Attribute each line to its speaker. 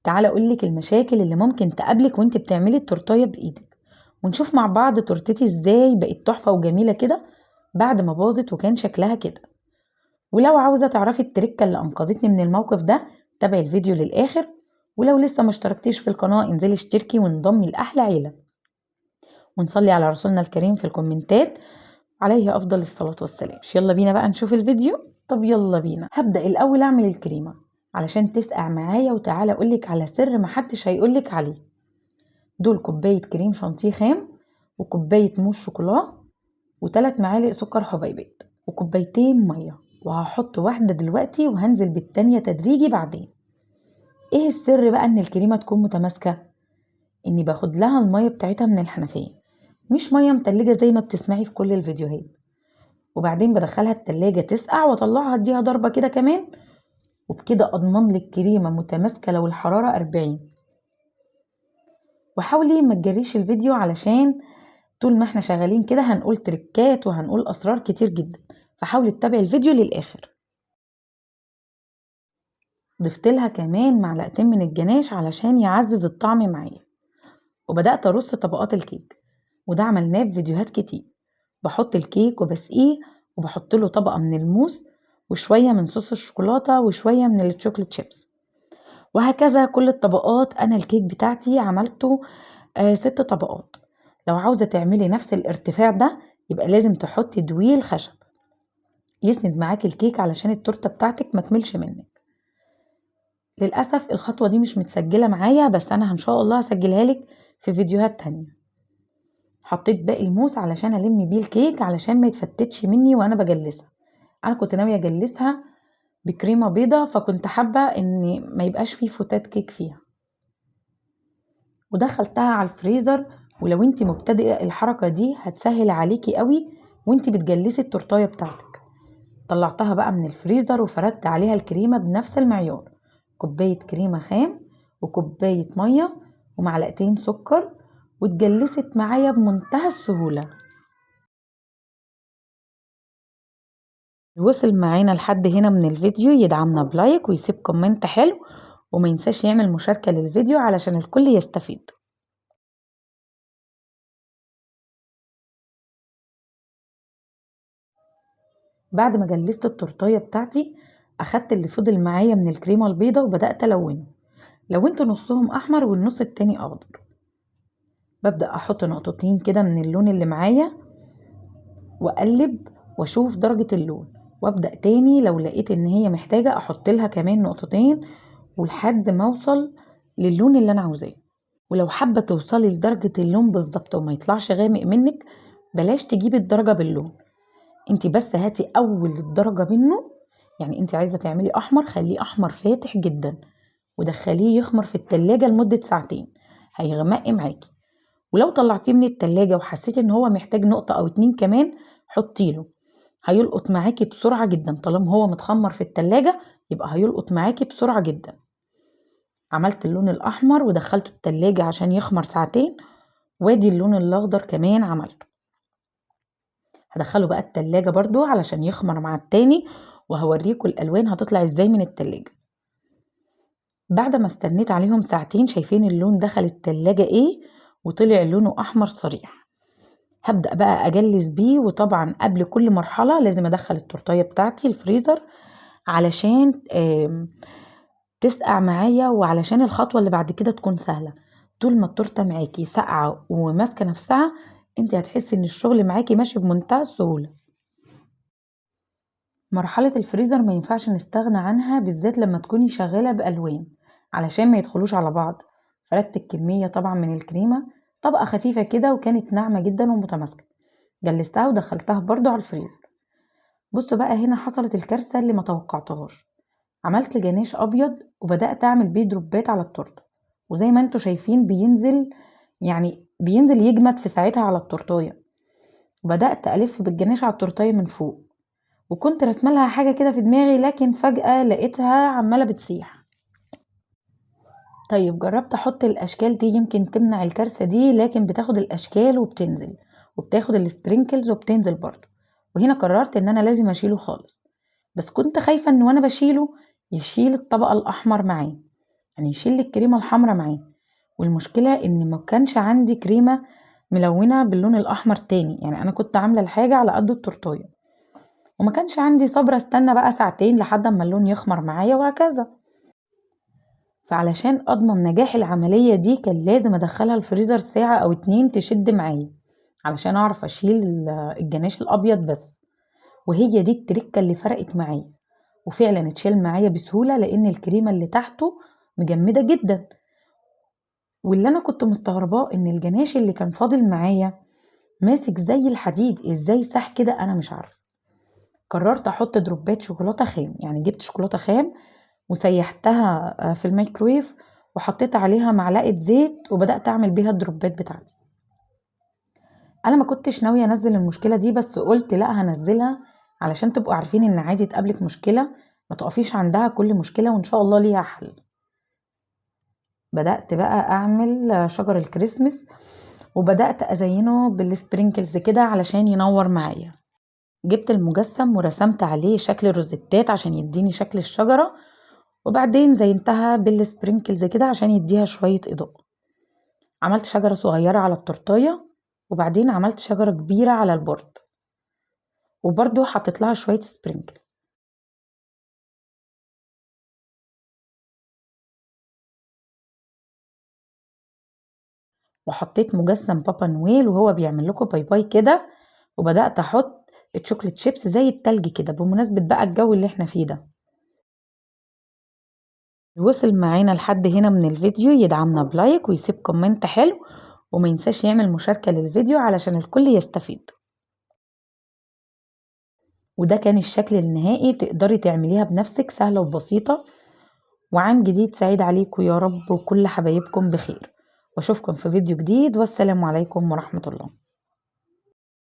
Speaker 1: تعالى اقولك المشاكل اللي ممكن تقابلك وانت بتعملي التورتايه بايدك، ونشوف مع بعض تورتتي ازاي بقت تحفة وجميلة كده بعد ما باظت وكان شكلها كده. ولو عاوزه تعرفي التركة اللي انقذتني من الموقف ده تابعي الفيديو للاخر، ولو لسه ما اشتركتيش في القناة انزلي اشتركي وانضمي لاحلى عيله، ونصلي على رسولنا الكريم في الكومنتات عليه افضل الصلاة والسلام. يلا بينا بقى نشوف الفيديو. طب يلا بينا. هبدا الاول اعمل الكريمة علشان تسقع معايا، وتعالى اقولك على سر محدش هيقولك عليه. دول كوباية كريم شانتيه خام، وكوبايه موس شوكولا، وتلات معالق سكر حبيبات، وكوبايتين مية، وهحط واحدة دلوقتي وهنزل بالتانيه تدريجي بعدين. ايه السر بقى ان الكريمة تكون متماسكة؟ اني باخد لها المية بتاعتها من الحنفية، مش مية متلجه زي ما بتسمعي في كل الفيديوهات. وبعدين بدخلها التلاجة تسقع واطلعها اديها ضربه كده كمان، وبكده اضمن لك كريمة متماسكة لو الحرارة 40. وحاولي ما تجريش الفيديو علشان طول ما احنا شغالين كده هنقول تريكات وهنقول اسرار كتير جدا، فحاولي تتابعي الفيديو للاخر. ضفت لها كمان معلقتين من الجناش علشان يعزز الطعم معايا، وبدات ارص طبقات الكيك، وده عملناه في فيديوهات كتير. بحط الكيك وبسقيه، وبحط له طبقه من الموس وشوية من صوص الشوكولاتة وشوية من ال chocolate chips، وهكذا كل الطبقات. انا الكيك بتاعتي عملته 6 طبقات. لو عاوزه تعملي نفس الارتفاع ده يبقى لازم تحطي دويل خشب يسند معاكي الكيك علشان التورتة بتاعتك ما تملش منك. للاسف الخطوة دي مش متسجله معايا، بس انا ان شاء الله هسجلها لك في فيديوهات تانية. حطيت باقي الموس علشان الم بيه الكيك علشان ما يتفتتش مني وانا بجلسها. انا كنت ناوية اجلسها بكريمه بيضة، فكنت حابة ان ما يبقاش فيه فتات كيك فيها. ودخلتها على الفريزر. ولو انت مبتدئة الحركة دي هتسهل عليكي قوي وانت بتجلسي التورتايه بتاعتك. طلعتها بقى من الفريزر وفردت عليها الكريمة بنفس المعيار، كوباية كريمة خام وكوبايه مية ومعلقتين سكر، واتجلست معايا بمنتهى السهولة. وصل معانا لحد هنا من الفيديو يدعمنا ب like ويسيب comment حلو، وما ينساش يعمل مشاركة للفيديو علشان الكل يستفيد. بعد ما جلست التورتايه بتاعتي اخدت اللي فضل معايا من الكريمة البيضة وبدات الونه. لونت نصهم احمر والنص التاني اخضر. ببدا احط نقطتين كده من اللون اللي معايا واقلب واشوف درجه اللون، وابدا تاني لو لقيت ان هي محتاجه احط لها كمان نقطتين ولحد ما اوصل للون اللي انا عاوزاه. ولو حابة توصلي لدرجة اللون بالظبط وما يطلعش غامق منك بلاش تجيبي الدرجة باللون، انت بس هاتي اول الدرجة منه. يعني انت عايزه تعملي احمر خليه احمر فاتح جدا، ودخليه يخمر في التلاجة لمدة ساعتين هيغمق معاكي. ولو طلعتيه من التلاجة وحسيتي ان هو محتاج نقطة او 2 كمان حطيله، هيلقط معاكي بسرعة جدا. طالما هو متخمر في التلاجة يبقى هيلقط معاكي بسرعة جدا. عملت اللون الاحمر ودخلته التلاجة عشان يخمر ساعتين، وادي اللون الاخضر كمان عملته، هدخله بقى التلاجة برضو علشان يخمر مع التاني، وهوريكم الالوان هتطلع ازاي من التلاجة. بعد ما استنيت عليهم ساعتين شايفين اللون دخل التلاجة ايه وطلع لونه احمر صريح. هبدأ بقى اجلس بيه، وطبعا قبل كل مرحلة لازم ادخل التورتاية بتاعتي الفريزر علشان تسقع معايا، وعلشان الخطوة اللي بعد كده تكون سهلة. طول ما التورتة معاكي ساقعة وماسكة نفسها انت هتحسي ان الشغل معاكي ماشي بمنتهى السهولة. مرحلة الفريزر ما ينفعش نستغنى عنها، بالذات لما تكوني شغالة بألوان علشان ما يدخلوش على بعض. فردت الكمية طبعا من الكريمة طبقة خفيفة كده، وكانت ناعمة جدا ومتماسكة. جلستها ودخلتها برضو على الفريزر. بصوا بقى هنا حصلت الكارثة اللي ما توقعتهاش. عملت جناش أبيض وبدأت أعمل بيه دروبات على التورتة، وزي ما انتوا شايفين بينزل يجمد في ساعتها على التورتاية. وبدأت ألف بالجناش على التورتاية من فوق، وكنت رسمه لها حاجة كده في دماغي، لكن فجأة لقيتها عمالة بتسيح. طيب جربت احط الاشكال دي يمكن تمنع الكارثة دي، لكن بتاخد الاشكال وبتنزل، وبتاخد ال sprinkles وبتنزل برضو. وهنا قررت ان انا لازم اشيله خالص، بس كنت خايفة ان وانا بشيله يشيل الطبقة الاحمر معاه. يعني يشيل الكريمة الحمراء معاه. والمشكلة ان ما كانش عندي كريمة ملونة باللون الاحمر تاني، يعني انا كنت عاملة الحاجة على قد التورتاية وما كانش عندي صبر استنى بقى ساعتين لحد اما اللون يخمر معايا وهكذا. فعلشان اضمن نجاح العملية دي كان لازم ادخلها الفريزر ساعة او 2 تشد معايا علشان اعرف اشيل الجناش الابيض بس. وهي دي التركة اللي فرقت معايا، وفعلا اتشال معايا بسهولة لان الكريمة اللي تحته مجمدة جدا. واللي انا كنت مستغرباه ان الجناش اللي كان فاضل معايا ماسك زي الحديد، ازاي ساح كده انا مش عارفة. قررت احط دروبات شوكولاتة خام، يعني جبت شوكولاتة خام وسيحتها في الميكرويف وحطيت عليها معلقة زيت وبدأت اعمل بيها الدروبات بتاعتي. انا ما كنتش ناوية انزل المشكلة دي، بس قلت لا هنزلها علشان تبقوا عارفين ان عادي تقابلك مشكلة ما تقفيش عندها، كل مشكلة وان شاء الله ليها حل. بدأت بقى اعمل شجر الكريسماس وبدأت ازينه بال sprinkles كده علشان ينور معايا. جبت المجسم ورسمت عليه شكل الروزيتات عشان يديني شكل الشجرة، وبعدين زينتها بال sprinkles كده عشان يديها شوية إضاءة. عملت شجرة صغيرة على التورتاية، وبعدين عملت شجرة كبيرة على ال board، وبرضو حطيت لها شوية sprinkles. وحطيت مجسم بابا نويل وهو بيعمل لكم bye bye كده، وبدأت أحط ال chocolate chips زي التلج كده بمناسبة بقى الجو اللي احنا فيه ده. وصل معانا لحد هنا من الفيديو يدعمنا ب like ويسيب comment حلو، وما ينساش يعمل مشاركة للفيديو علشان الكل يستفيد. وده كان الشكل النهائي، تقدري تعمليها بنفسك، سهلة وبسيطة. وعام جديد سعيد عليكم يا رب وكل حبايبكم بخير، واشوفكم في فيديو جديد، والسلام عليكم ورحمة الله.